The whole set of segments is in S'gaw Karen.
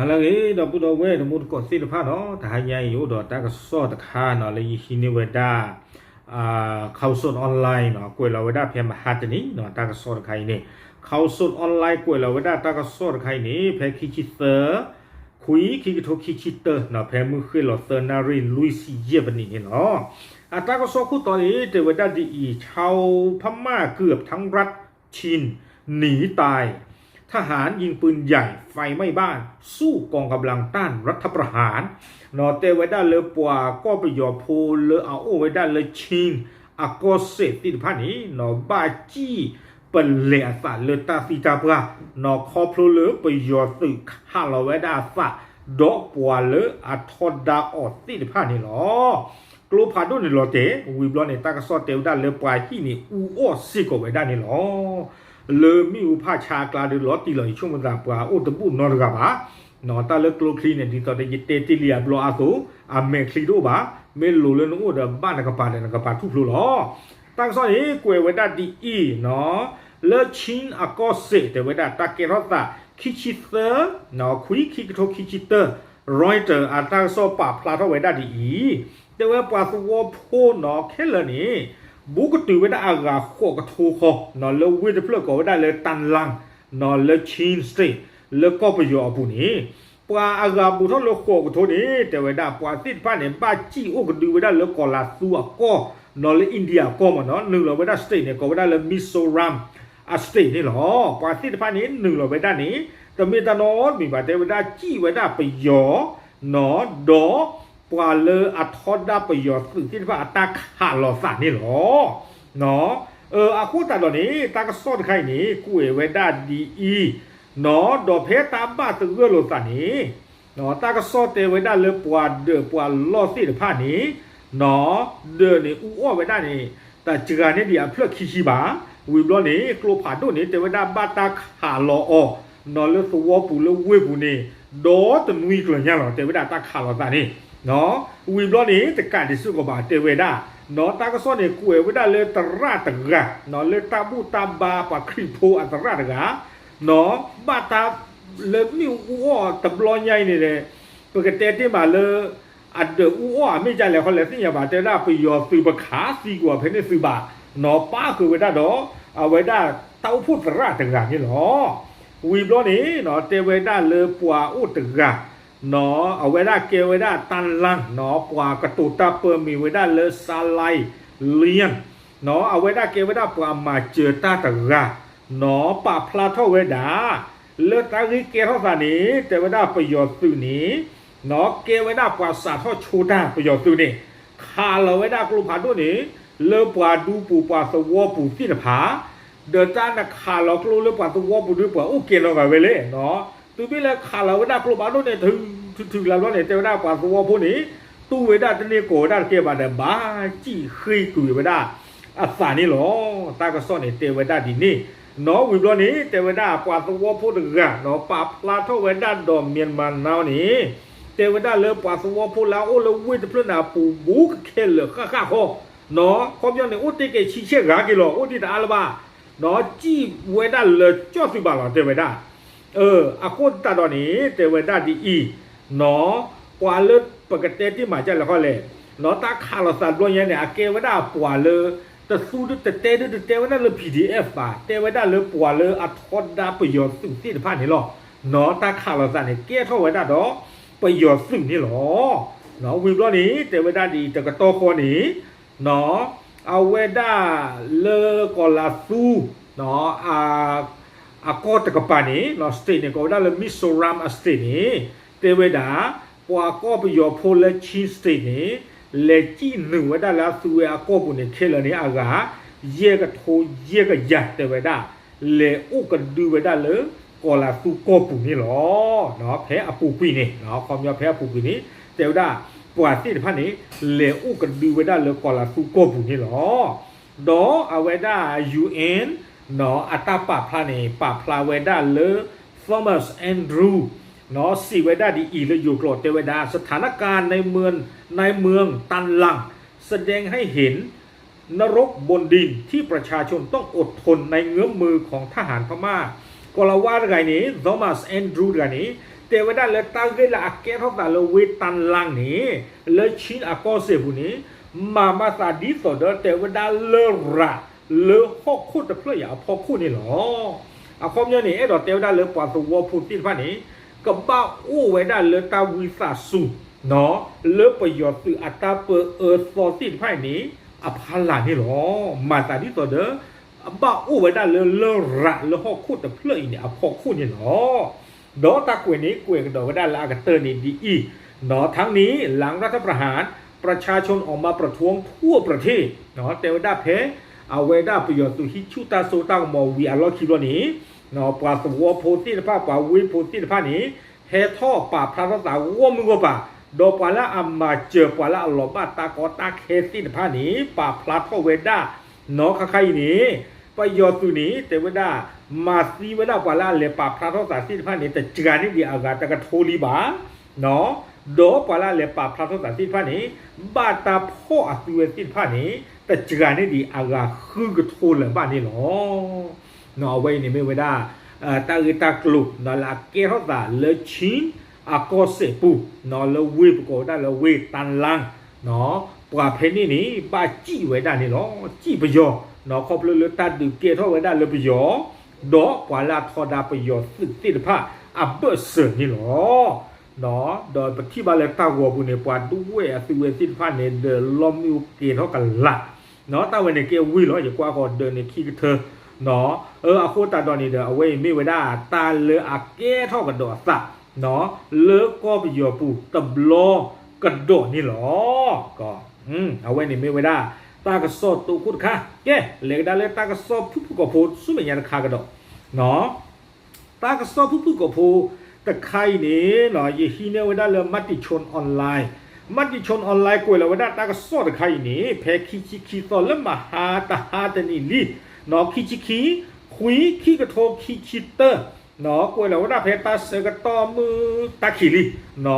ဟါလၢအဂ့ၤ ဒီပုၢ်ဒီဝဲၢ်တံၤသကိးသ့ၣ်တဖၣ်နီၤ, တဟါညါအံၤအိၣ်ဒီးတၢ်ကစီၣ်တခါနီၤ လၢယဟံးန့ၢ်ဝဲဒၣ် Khaosod Online နီၤ, ကွဲးလီၤဝဲဒၣ်ဖဲမဟါတနံၤနီၤ တၢ်ကစီၣ်တခါအံၤန့ၣ်, Khaosod Online ကွဲးလီၤဝဲဒၣ်တၢ်ကစီၣ်တခါအံၤန့ၣ် ဖဲခံဆံသၢ ခွံ ခံကထိခံဆံတၢနီၤ, ဖဲမုၢ်ဃ့ၢ်လီၤသၢနၣ်ရံၣ်လွံၢ်ဆံယဲၢ်မံးနံးန့ၣ်လီၤ. အတၢ်ကစီၣ်ခိၣ်တီန့ၣ် တဲဝဲဒၣ်ဒ်အံၤ, ชาวพม่าเกือบทั้งรัฐ ชินหนีตาย ทหารยิงปืนใหญ่ไฟไหม้บ้าน สู้กองกำลังต้านรัฐประหาร နီၤ, တဲဝဲဒၣ်လၢပှၤကီၢ်ပယီၤဖိလၢအအိၣ်ဝဲဒၣ်လၢ Chin အကီၢ်စဲၣ်သ့ၣ်တဖၣ်န့ၣ်နီၤ, ဘၣ်စံၣ်ပလဲၤအသးလၢတၢ်သံတၢ်ပှၢ်နီၤ, ခီဖျိလၢပယီၤသုးခးလီၤဝဲဒၣ်အသး ဒီးပှၤလၢအထီဒါအီၤသ့ၣ်တဖၣ်န့ၣ်လီၤ. ကျိဖးဒိၣ်န့ၣ်လီၤတဲာ် ဝံၤဘျီန့ၣ် တၢ်ကစီၣ်တဲဝဲဒၣ်လၢပှၤဟံၣ်န့ၣ်အူအီၣ်စ့ၢ်ကီးဝဲဒၣ်န့ၣ်လီၤ. လၢမ့ၣ်အူဖးဆါအကျါဒီး လီၤတံၢ်လီၤ ယဆိကမိၣ်သးပှၤအိၣ်တဘူၣ်နီတဂၤဘၣ်. တၢ်လၢကျိချံန့ၣ် ဒ်သိးဒီးယတဲတ့ၢ်လံအဘျီအသိး အမဲာ်ချံတအိၣ်ဘၣ်, မ့ၢ်လိၤလၢနအိၣ်ဒီးဘၣ်နကပၤဒီးနကပၤထူၣ်ဖျိလီၤ. တၢ်ကစီၣ်န့ၣ် ကွဲးဝဲဒၣ်ဒ်အံၤနီၤ, လၢ Chin အကီၢ်စဲၣ် တဲဝဲဒၣ်တၢ်ကဲထီၣ်သး ခံဆံသၢ ခွံ ခံကထိခံဆံတၢ Reuters အတၢ်ကစီၣ်ပာ်ဖျါထီၣ်ဝဲဒၣ်ဒ်အံၤ, တဲဝဲပှၤသဝီဖိနီၤ ခဲလၢာ်န့ၣ် ဘူးကတုၤဝဲဒၣ်အဂၤဃိးကထိဃီနီၤ လၢဝ့ၢ်တဖျၢၣ်ကိးဝဲဒၣ်လၢ Tanglang နီၤ လၢ Chin State လၢကီၢ်ပယီၤအပူၤန့ၣ်, ပှၤအဂၤဘူးထီၣ်လၢဃိးကထိန့ၣ် တဲဝဲဒၣ်ပှၤသ့ၣ်တဖၣ်န့ၣ် ဘၣ်စံၣ်အိၣ်ကဒုဝဲဒၣ်လၢကီၤလၤသူအကီၢ်နီၤ လၢ India အကီၢ်မ့ၢ်နီၤ, နုာ်လီၤဝဲဒၣ် state န့ၣ် ကိးဝဲဒၣ်လၢ Mizoram အ state န့ၣ်လီၤ. ပှၤသ့ၣ်တဖၣ်န့ၣ် နုာ်လီၤဝဲဒၣ်န့ၣ် တမ့ၢ်တၢ်နီတမံၤဘၣ် တဲဝဲဒၣ်စံၣ်ဝဲဒၣ်ပယီၤနီၤ, ဒီးပှၤလၢအထီဒါပယီၤသုးသ့ၣ်တဖၣ်အတၢ်ခးလီၤသးန့ၣ်လီၤ. အဃိသတးဒီးန့ၣ် တၢ်ကစီၣ်တခါအံၤန့ၣ် ကွဲးဝဲဒၣ်ဒ်အံၤနီၤ, ဒီးဖဲတၢ်ဘၣ်သဂၢၢ်လိာ်သးန့ၣ် တၢ်ကစီၣ်တဲဝဲဒၣ်လၢပှၤဒၢးပှၤလီၢ်သ့ၣ်တဖၣ်န့ၣ်နီၤ, ဒၢးန့ၣ်အူအီၣ်ဝဲဒၣ်န့ၣ် တစှၤန့ၢ်ဒံးအဖျၢၣ်ခံဆံဘၣ်. ဝံၤဘျီန့ၣ် ကျိဖးဒိၣ်န့ၣ် တဲဝဲဒၣ်ဘၣ်တၢ်ခးလီၤအီၤနီၤ လၢသဝီပူၤလၢဝ့ၢ်ပူၤန့ၣ် ဒီတနွံကျၢၤညါလီၤ တဲဝဲဒၣ်တၢ်ခးလီၤသးန့ၣ်. ဝံၤဘျီန့ၣ် တကးဒံးစ့ၢ်ကီးဘၣ် တဲဝဲဒၣ်နီၤ, တၢ်ကစီၣ်န့ၣ် ကွဲးဝဲဒၣ်လၢသရၣ်တဂၤနီၤ, လၢတၢ်ဘူၣ်တၢ်ဘါပှၤခရံာ်ဖိအသရၣ်တဂၤနီၤ, ဘၣ်တၢ်လၢမ့ၣ်အူအီၣ်တဘျီညါအံၤန့ၣ် ပကတဲတ့ၢ်မးလၢ အဒၢးအူအီၣ်အမ့ၢ်ဒ်လဲၣ်ဃီလဲၣ်သ့ၣ်ညါဘၣ် တဲဝဲဒၣ်ပယီၤသုးပခးသံကွံာ်အီၤဖဲန့ၣ်သုးဘၣ်နီၤ, ပၣ်ဃုာ်ဝဲဒၣ်ဒီး အဝဲဒၣ်တၢ်အိၣ်ဖှိၣ်သရၣ်တဂၤန့ၣ်လီၤ. ဝံၤဘျီန့ၣ်နီၤ တဲဝဲဒၣ်လၢပှၤအိၣ်တဂၤနီၤ, အဝဲဒၣ်ကဲဝဲဒၣ် တၢ်လၣ်နီၤ, ပှၤကတိၤတၢ်ပၢမံၤဝဲဒၣ်လၢ စါလဲၣ် လံယၣ် နီၤ, အဝဲဒၣ်ကဲဝဲဒၣ်ပှၤမၤစၢၤတၢ်တဂၤနီၤ, ပာ်ဖျါထီၣ်ဝဲဒၣ် လၢတၢ်ဂ့ၢ်ကဲထီၣ်သးန့ၣ် တဲဝဲဒၣ်ပယီၤသုးန့ၣ်နီၤ, ကဲဝဲဒၣ်ပှၤစးထီၣ်ဆိတၢ် ပယီၤသုးန့ၣ် ခးလီၤဝဲဒၣ်ကျိဖးဒိၣ်န့ၣ် လၢပှၤဒူပူၤပှၤသဝီပူၤသ့ၣ်တဖၣ် ဒီးတၢ်နခးလီၤကျိလၢပှၤသဝီပူၤဒီး ပှၤအိၣ်ကဲနီတဂၤဝဲလဲၣ်နီၤ, တုၤမ့ၢ်လၢခးလီၤဝဲဒၣ်ကျိဖးဒိၣ်န့ၣ် ထုထုထုကျါဘျီန့ၣ် တဲဝဲဒၣ်ပှၤသဝီဖိန့ၣ် တူၢ်ဝဲဒၣ်တန့ၢ်ကိးဝဲဒၣ်တကဲဘၣ်ဒီး ဘၣ်စံၣ်ဃ့ကွံာ်ဝဲဒၣ်အသးန့ၣ်လီၤ. တၢ်ကစီၣ်န့ၣ် တဲဝဲဒၣ်ဒ်န့ၣ်နီၤ, ဝံၤဘျီန့ၣ် တဲဝဲဒၣ်ပှၤသဝီဖိတဂၤနီၤ, ပာ်ဖျါထီၣ်ဝဲဒၣ်ဒီး Myanmar Now န့ၣ် တဲဝဲဒၣ်လၢပှၤသဝီဖိလၢအအိၣ်လၢဝ့ၢ်တဖျၢၣ်န့ၣ် အပူၤဘူးကခဲလၢာ်ဃၣ်ဃၣ်ဃီနီၤ, ခီပညီန့ၣ် အိၣ်တ့ၢ်ကဲဆံဆဲၣ်ဂၤက့ၤလီၤ အိၣ်ဒံးတအါလၢၤဘၣ် နီၤ, စံၣ်ဝဲဒၣ်လၢာ်ကၠီၣ်သုးဘၣ်လီၤ တဲဝဲဒၣ်. အဃိသတးဒီးန့ၣ် တဲဝဲဒၣ်ဒ်အံၤနီၤ, ပှၤလၢပကတဲတ့ၢ်မးဒ်လဲၣ်ဃီလဲၣ်နီၤ, တၢ်ခးလီၤသးတဘျီညါန့ၣ် အကဲဝဲဒၣ်ပှၤလၢ တသူတတဲဒုတတဲဝဲဒၣ်လၢ ပီၣ်ဒံၣ်အဲၣ်ဘၣ်, တဲဝဲဒၣ်လၢပှၤလၢအထီဒါပယီၤသုးသ့ၣ်တဖၣ်န့ၣ်လီၤ. နီၤ, တၢ်ခးလီၤသးန့ၣ် ကဲထီၣ်ဝဲဒၣ်ဒီးပယီၤသုးန့ၣ်လီၤ. နီၤ, ဝံၤဘျီန့ၣ် တဲဝဲဒၣ်ဒ်အံၤ တကတီၢ်ဃီန့ၣ် နီၤ, အဝဲဒၣ်လၢကီၤလၤသူ နီၤ, အကီၢ်တကပၤန့ၣ်နီၤ, state န့ၣ် ကိးဝဲဒၣ်လၢ Mizoram အ state န့ၣ် တဲဝဲဒၣ် ပှၤကီၢ်ပယီၤဖိလၢ Chin State န့ၣ် လဲၤစံၣ်နုာ်ဝဲဒၣ်လၢအသုဝဲအကီၢ်ပူၤန့ၣ် ခဲလၢာ်န့ၣ် အဂၤ ယဲၢ်ကထိယဲၢ်ကယၤ တဲဝဲဒၣ် လဲၤအိၣ်ကဒုဝဲဒၣ်လၢ ကီၤလၤသူကီၢ်ပူၤန့ၣ်လီၤ. ဖဲအပူၤကွံာ်န့ၣ်, ခီပညီဖဲအပူၤကွံာ်န့ၣ် တဲဝဲဒၣ် ပှၤသ့ၣ်တဖၣ်န့ၣ် လဲၤအိၣ်ကဒုဝဲဒၣ်လၢကီၤလၤသူကီၢ်ပူၤန့ၣ်လီၤ. ဒီးအဝဲဒၣ် ယူဢ့ၣ် နီၤ, အတၢ်ပာ်ဖျါန့ၣ် ပာ်ဖျါဝဲဒၣ်လၢ Thomas Andrews နီၤ, စံးဝဲဒၣ်ဒ်အံၤလၢယိၤကျိာ် တဲဝဲဒၣ် สถานการณ์ในเมืองในเมืองตันหลังแสดงให้เห็นนรกบนดินที่ประชาชนต้องอดทนในเงื้อมมือของทหารพม่า ကီၤလၤဝါတဂၤန့ၣ် Thomas Andrews တဂၤန့ၣ် တဲဝဲဒၣ်လၢတၢ်ဂ့ၢ်လၢအကဲထီၣ်သးလၢဝ့ၢ်တၢလါန့ၣ် လၢ Chin အကီၢ်စဲၣ်ပူၤန့ၣ် မၤမၤသးဒ်သိးဒီး တဲဝဲဒၣ်လၢရၤ လၢဟီၣ်ခိၣ်တဖျၢၣ်အံၤအဖီခိၣ်န့ၣ်လီၤ. အခီပညီန့ၣ် အဲၣ်ဒိးတဲဝဲဒၣ်လၢပှၤသဝီဖိသ့ၣ်တဖၣ်န့ၣ် ကဘၣ်အိၣ်ဝဲဒၣ်လၢတၢ်ဝံသးစူၤ လၢပယီၤသုးအတၢ်ပၢအၢသီသ့ၣ်တဖၣ်အံၤန့ၣ် အဖီလာ်န့ၣ်လီၤ. မၤသးဒ်သိးဒီး ဘၣ်အိၣ်ဝဲဒၣ်လၢလရာ်လၢဟီၣ်ခိၣ်တဖျၢၣ်အံၤန့ၣ် အဖီခိၣ်န့ၣ်လီၤ. ဒီးတၢ်ကွဲးန့ၣ် ကွဲးကဒီးဝဲဒၣ်လၢအကတၢၢ်န့ၣ်ဒ်အံၤ, ทั้งนี้ หลังรัฐประหาร ประชาชนออกมาประท้วงทั่วประเทศ တဲဝဲဒၣ်ဖဲ အဝဲဒၣ်ပယီၤသုးဟံးဆူၣ်တၢ်စိတၢ်ကမီၤဝံၤအလီၢ်ခံဘျီန့ၣ် ပှၤသဝီဖိသ့ၣ်တဖၣ် ပှၤဝ့ၢ်ဖိသ့ၣ်တဖၣ်န့ၣ် ဟဲထီၣ်ပာ်ဖျါထီၣ်သးဂီၢ်မုၢ်ဂီၢ်ပၤ, ဒီးပှၤလၢအမၤစၢၤ ပှၤလၢအလီၤဘၣ်တၢ်ကီတၢ်ခဲသ့ၣ်တဖၣ်န့ၣ် ပာ်ဖျါထီၣ်ဝဲဒၣ် နီၢ်ခါခါအံၤန့ၣ် ပယီၤသုးန့ၣ် တဲဝဲဒၣ် မၤသံဝဲဒၣ်ပှၤလၢအလဲၤပာ်ဖျါထီၣ်သးသ့ၣ်တဖၣ်န့ၣ် တစှၤန့ၢ်ဒံးအဂၤတကထိလံဘၣ်, ဒီးပှၤလၢအလဲၤပာ်ဖျါထီၣ်သးသ့ၣ်တဖၣ်န့ၣ် ဘၣ်တၢ်ဖီၣ်အသုဝဲသ့ၣ်တဖၣ်န့ၣ် တစှၤန့ၢ်ဒံးအဂၤဃုကထိလၢၤဘၣ်န့ၣ်လီၤ. အဝဲအံၤန့ၣ်မ့ၢ်ဝဲဒၣ် တၢ်ဂ့ၢ်တၢ်ကျိၤ လၢအကဲထီၣ်သးလၢ Chin အကီၢ်စဲၣ်ပူၤ လၢဝ့ၢ်ပကိးဝဲဒၣ်လၢဝ့ၢ်တၢလါ ပှၤဖဲန့ၣ်န့ၣ် ဘၣ်စံၣ်ဝဲဒၣ်န့ၣ်လီၤ. စံၣ်ပယီၤ ခီဖျိလၢတၢ်ဒုးကဲထီၣ်ဝဲဒၣ်လၢပယီၤ ဒီးပှၤလၢအထီဒါပယီၤသုးသ့ၣ်တဖၣ်အဘၢၣ်စၢၤန့ၣ်လီၤ. ဒီးပထံၣ်ဘၣ်လၢတၢ်ဂီၤပူၤန့ၣ် ပှၤဒွဲၣ်အသုဝဲသ့ၣ်တဖၣ်န့ၣ် ဒီးလီၢ်မုၢ်ကဲထီၣ်ကလာ်, တၢ်ဝဲန့ၣ်ကဲဝ့ၢ်လီၤ. ယကွၢ်ဃီၤဒၢးန့ၣ်ခံကထၢ အဃိသတးဒီးန့ၣ်ဒီး အဝဲအံၤမ့ၢ်ဝဲဒၣ်တၢ်လၢအကဲထီၣ်ကဒီးအသး လၢကီၢ်ပယီၤပူၤတဘျီကဒီးန့ၣ်လီၤ. အဝဲန့ၣ်မ့ၢ်ဝဲဒၣ် တၢ်ကစီၣ်တိခိၣ်တခါ, ကဲ လဲၤကဒါလၢတၢ်ကစီၣ်ဖုၣ်ဖုၣ်ကိာ်ဖိဆူမဲာ်ညါတခါကဒီး, တၢ်ကစီၣ်ဖုၣ်ဖုၣ်ကိာ်ဖိတခါအံၤန့ၣ် ယဟံးန့ၢ်ဝဲဒၣ်လၢ Matichon Online, Matichon Online ကွဲးလီၤဝဲဒၣ်တၢ်ကစီၣ်တခါအံၤန့ၣ် ဖဲခံဆံခံသီလၢမဟါတဟါတနံၤလံ, ခံဆံခံ ခွံ ခံကထိခံဆံတၢ ကွဲးလီၤဝဲဒၣ်ဖဲတၢ်ဆၢကတီၢ်မုၢ်တၢ်ခံးလံ,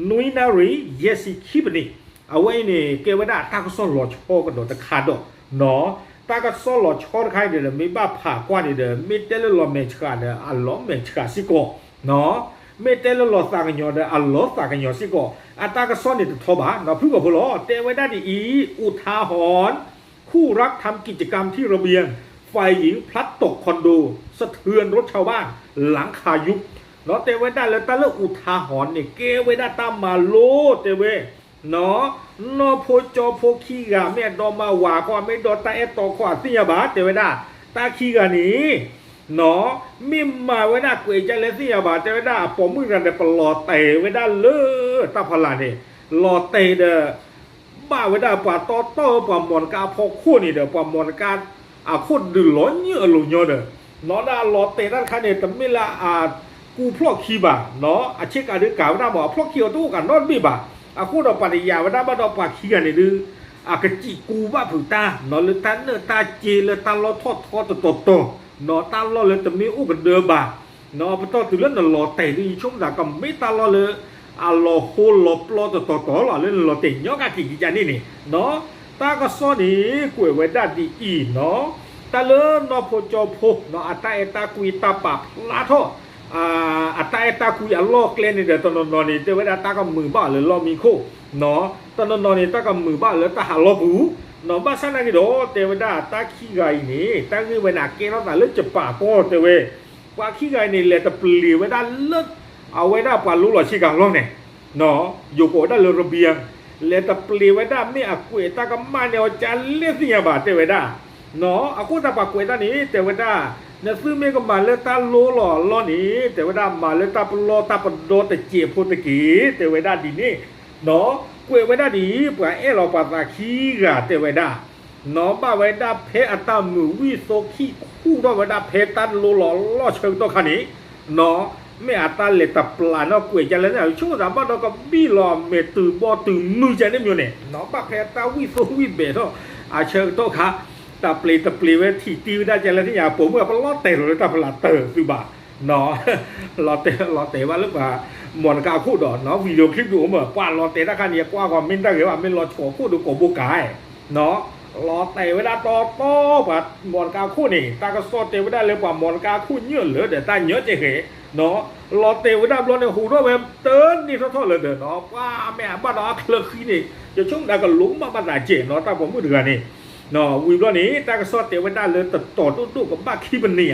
နွံနၣ်ရံၣ် ယဲၢ်ဆံခံပနံး, အဝဲအံၤန့ၣ် ကဲဝဲဒၣ်တၢ်ကစီၣ်လီၤဆီကဒီးတခါဒီး, တၢ်ကစီၣ်လီၤဆီတခါအံၤဒီး မ့ၢ်ဘၣ်ဖးကွၢ်န့ၣ်ဒီး မ့ၢ်တဲလၢလီၤမဲာ်ဆှးဒီး အလီၤမဲာ်ဆှးစ့ၢ်ကီး, မ့ၢ်တဲလၢလီၤသးကညီၤဒီး အလီၤသးကညီၤစ့ၢ်ကီး, အတၢ်ကစီၣ်န့ၣ်တထီဘၣ်, ဖုၣ်ကိာ်ဖိလီၤ, တဲဝဲဒၣ်ဒ်အံၤ, อุทาหรณ์ คู่รักทำกิจกรรมที่ระเบียง ฝ่ายหญิงพลัดตกคอนโด สะเทือนรถชาวบ้าน หลังคายุบ တဲဝဲဒၣ်လၢတၢ်လၢ อุทาหรณ์ န့ၣ် ကဲဝဲဒၣ်တၢ်မၤလိ တဲဝဲ နီၢ်ဖိကၠီဖိခံဂၤ မ့ၢ်အဒီမါဝၤခီ မ့ၢ်ဒီတၢ်အဲၣ်တီခီ အသ့ၣ်ညါဘၣ် တဲဝဲဒၣ်, တၢ်ခံဂၤန့ၣ် မ့ၢ်မၤဝဲဒၣ်ကွဲးကလဲသ့ၣ်ညါဘၣ် တဲဝဲဒၣ် အပိာ်မုၣ်တဂၤန့ၣ် ပလီၤတဲာ်ဝဲဒၣ်လၢတၢ်ဖီလာ်န့ၣ်, လီၤတဲာ်ဒီး ဘၣ်ဝဲဒၣ်ပှၤတီတီ ပှၤမီၢ်နကါအဖီခိၣ်န့ၣ်ဒီး ပှၤမီၢ်နကါအခိၣ်ဒုးလီၤညၢၣ်အလိၤညီဒီး, နီၢ်ဒၣ်လီၤတဲာ်တၢ်တခါန့ၣ် တမ့ၢ်လၢအကူဖျီၣ်ခံဘၣ်, အဆ့ကၤဒုးကၤဝဲဒၣ်မး အဖျီၣ်ခံအီၤတအိၣ်ကးနီတဘ့ၣ်ဘၣ်, အဃိဒီးပှၤတယာ်ဝဲဒၣ်ဘၣ်ဒီး ပှၤခံဂၤန့ၣ်ဒုး အကစံးကူဘၣ်ဖုးတၢ် လၢတၢ်နၢၣ်တၢ်စ့လၢတၢ်လီၢ်ထီၣ်ထီတတီၤတီၤ, တၢ်လီၢ်လၢတမ့ၢ်အိၣ်ကဒၢဘၣ်, ပတီၢ်တုၤလၢနလီၤတဲာ်ဒုး ယဆိကမိၣ်သးကမ့ၢ်တၢ်လီၢ်လၢ အလီၤဟိလီၤပျီတတီၤတီၤလီၤ လၢနလီၤတဲာ်ညီကက့ၤကကန့ၣ်န့ၣ်, တၢ်ကစီၣ်န့ၣ် ကွဲးဝဲဒၣ်ဒ်အံၤနီၤ, တၢ်လၢနီၢ်ဖိကၠီဖိ အတၢ်အဲၣ်တၢ်ကွံတၢ်ပာ်ဖျါထီၣ် အတၢ်အဲၣ်တၢ်ကွံအလီၢ်ကျဲန့ၣ်ဒီး တနီၤနီၤန့ၣ် တဲဝဲဒၣ်တၢ်ကမုာ်ဘၣ်အီၤလၢလီၢ်မံခိၣ်, တနီၤနီၤန့ၣ် တၢ်ကမုာ်ဘၣ်အီၤလၢတၢ်ဟးလီၢ်ပူၤ, ဘၣ်ဆၣ်နာ်က့ၤဒီး တဲဝဲဒၣ်တၢ်ခံဂၤအံၤန့ၣ် တၢ်ဂ့ၢ်ဝဲန့ၣ် အကဲထီၣ်သးလၢယပာ်ကီၢ်တဲဝဲ, ပှၤခံဂၤအံၤန့ၣ် လဲၤတပျ့ၤဝဲဒၣ်လၢ အဝဲဒၣ်ပှၤလိလီၤဆ့ကၤလီၢ်န့ၣ် ယိၤကိးဝဲဒၣ်လၢ ระเบียง လဲၤတပျ့ၤဝဲဒၣ် မ့ၢ်အကွဲးတၢ်ကမၣ်န့ၢ်အီၤကလဲၣ်သ့ၣ်ညါဘၣ် တဲဝဲဒၣ်, အဃိသတးပှၤကွဲးတၢ်န့ၣ် တဲဝဲဒၣ်, နသုမ့ၢ်ကမၤလၢတၢ်လိလီၤအလီၢ်န့ၣ် တဲဝဲဒၣ် မၤလၢတၢ်ပလီၢ်တၢ်ပဒီတစဲးဖိတက့ၢ် တဲဝဲဒၣ်ဒ်န့ၣ်, ကွဲးဝဲဒၣ်ဒ်အံၤ ပှၤအဲၣ်လီၤပှၤသးခံဂၤတဲဝဲဒၣ် နီၢ်ဘၣ်ဝဲဒၣ်ဖဲအတၢ်မုာ်ဝံၣ်သိခံခူၣ်ထီၣ်ဝဲဒၣ်ဖဲတၢ်လိလီၤအလီၢ်ဆၢကတီၢ်ခါန့ၣ်, မ့ၢ်အတၢ်လဲၤတပျ့ၤနီၢ်ကွဲးကလဲၣ်သ့ၣ်ညါ ဆိကမိၣ်သးဘၣ်ဒီးကဘံၣ်လီၤမဲာ်တုၤဘီတုၤမုၢ်ကန့ၣ်မ့ၢ်န့ၣ်, ဘၣ်ဖဲတၢ်ဝံၣ်သိဝံၣ်ဘဲးထီၣ် အဆၢကတီၢ်ခါ တၢ်ပျ့ၤတပျ့ၤဝဲထံၣ်တံၢ်ဝဲဒၣ်ကလဲၣ်သ့ၣ်ညါ ပိာ်မုၣ်အပလီၢ်တဲာ်လီၤလၢတၢ်ဖီလာ်တၢၢ်သုဘၣ် လီၤတဲာ် လီၤတဲာ်ဘၣ်လၢပှၤ မီၢ်နကါအခိၣ်ဒီး video clip ဒုးအိၣ်မး ပှၤလီၤတဲာ်တၢ်ခါန့ၣ် ကွၢ်ဂီၤမ့ၢ်တၢ်ဂ့ၤဘၣ် မ့ၢ်လီၤဆီၣ်ခိၣ်ဒီးကိးဘိကါ, လီၤတဲာ်ဝဲဒၣ်တီတီ ပှၤမီၢ်နကါအခိၣ်န့ၣ် တၢ်ကစီၣ်တဲဝဲဒၣ်လၢပှၤမီၢ်နကါအခိၣ်ညၢၢ်လၢဒီးတၢ်ညၢၢ်ကဲဃဲၤ လီၤတဲာ်ဝဲဒၣ်ဘျီန့ၣ် ဟူးထီၣ်ဝဲတန့ၢ်ထီၣ်ထီၣ်လၢၤဒီးနီၤ ပှၤမ့ၢ်အဘၣ်ဒီးအချၢဃံန့ၣ် ယဆိကမိၣ်ကလိၤကမၣ်ဘၣ်သးကဲးနီၤ တၢ်ပိာ်မုၣ်တဂၤန့ၣ် ဝံၤဘျီန့ၣ် တၢ်ကစီၣ်တဲဝဲဒၣ်လၢတတီၤဒိၣ်ဒိၣ်ကဘၣ်ခံပနံး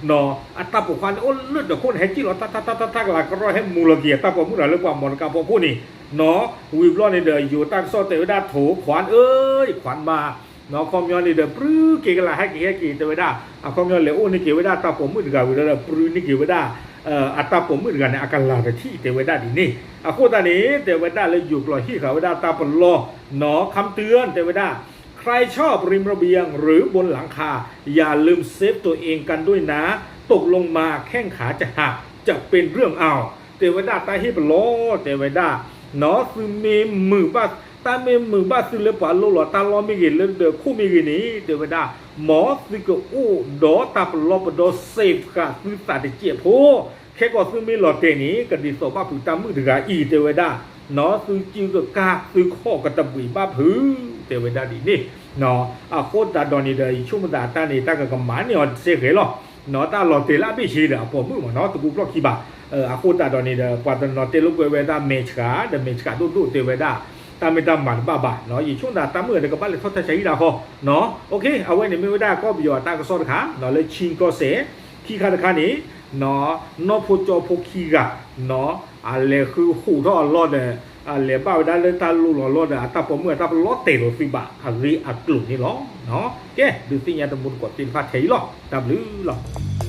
ဧါ အတၢ်ပိာ်ခွါန့ၣ်အိၣ်လၢတခိၣ်န့ၣ် ဟဲက့ၣ်လီၤတၢ်တၢ်တၢ်တၢ်တၢ်ကလၤကရီဟဲမူလီၤက့ၤအတၢ်ပိာ်မုၣ်တဂၤလၢပှၤမီတကးဖီခိၣ်န့ၣ်နီၤ ဝံၤဘျီန့ၣ်ဒီး ယိၤတၢ်ကစီၣ်တဲဝဲဒၣ်ထိၣ်ခွါဧၢ ခွါမါ အခီပညီန့ၣ်ဒီး ပြုၢ်က့ၤကလၤဟဲက့ၤဟဲက့ၤတဲဝဲဒၣ် အခီပညီလဲၤအိၣ်န့ၢ်က့ၤဝဲဒၣ်တၢ်ပိာ်မုၣ်တဂၤဝံၤဒီး ပြုၢ်န့ၢ်က့ၤဝဲဒၣ် အတၢ်ပိာ်မုၣ်တဂၤန့ၣ် အကလၤတထံၣ်တဲဝဲဒၣ်ဒ်န့ၣ် အဃိသတးန့ၣ် တဲဝဲဒၣ်လၢယိၤကျိာ်ဟ့ၣ်ဃာ်ဝဲဒၣ်တၢ်ပလီၢ်နီၤ คำเตือน တဲဝဲဒၣ် ใครชอบริมระเบียง หรือบนหลังคา อย่าลืม เซฟตัวเอง กันด้วยนะ ตกลงมาแข้งขาจะหัก จะเป็นเรื่องเอา တဲဝဲဒၣ်တၢ်ဟ့ၣ်ပလီၢ် တဲဝဲဒၣ် သုမ့ၢ်မုာ်ဘၣ် တၢ်မ့ၢ်မုာ်ဘၣ်သုလၢပှၤလိၣ်လီၤတၢ်လီၢ်မ့ၢ်ဂ့ၤ လၢဒၢးခိၣ်မ့ၢ်ဂ့ၤန့ၣ် တဲဝဲဒၣ် မ်သုကအိၣ်ဒီးတၢ်ပလီၢ်ပဒီ safeguard သုသးတစဲးဖိ ခဲကီးသုမ့ၢ်လီၤတဲာ်န့ၣ် ကဒ်သိးဘၣ်ဖုးတၢ်မုၣ်တဂၤအံၤ တဲဝဲဒၣ် သုစုကကၢ်သုခီၣ်ကတဘှံးဘၣ်ဖုး တဲဝဲဒၣ်ဒ်န့ၣ် အဃိသတးဒီးန့ၣ်ဒီး ယဆိကမိၣ်သးတၢ်န့ၣ် တၢ်ကကမၤန့ၢ်အီၤစဲဃဲၤလီၤ တၢ်လီၤတဲာ်လၢအဘ့ၣ်ဆ့ဒီးအပိာ်မုၣ်မ့ၢ်နီၤ တကူၣ်ဖျီၣ်ခံဘၣ် အဃိသတးဒီးန့ၣ်ဒီး ပှၤတနီၤတဲလိာ်ကွဲဝဲဒၣ်မဲာ်ဆှး ဒီးမဲာ်ဆှးဒိၣ်ဒိၣ်တဲဝဲဒၣ် တၢ်မ့ၢ်တၢ်မၤတဘၣ်ဘၣ် ယဆိကမိၣ်သးတၢ်မုၣ်တကဘၣ်လဲၤထီၣ်တၢ်ဆါဟံၣ်တၢ်ဃီ အဝဲန့ၣ်မ့ၢ်ဝဲဒၣ်ကီၢ်ပယီၤအတၢ်ကစီၣ်တခါ လၢ Chin ကီၢ်စဲၣ် ခံခါတခါန့ၣ် နီၢ်ဖိကၠီဖိခံဂၤ အလဲၤဃုဟူးထီၣ်အလီၢ်ဒီး အလဲၤဘၣ်ဝဲဒၣ်လၢတၢ်လိၣ်လီၤလီၢ်ဒီး အတၢ်ပိာ်မုၣ်အတၢ်ပလီၢ်တဲာ်လီၤသုဘၣ်အဂ့ၢ်အကျိၤန့ၣ်လီၤ. ကဲ ဒုးသ့ၣ်ညါတမူတကိးသ့ၣ်တဖၣ်ထဲအံၤလီၤ. တၢ်ဘျုးလီၤ.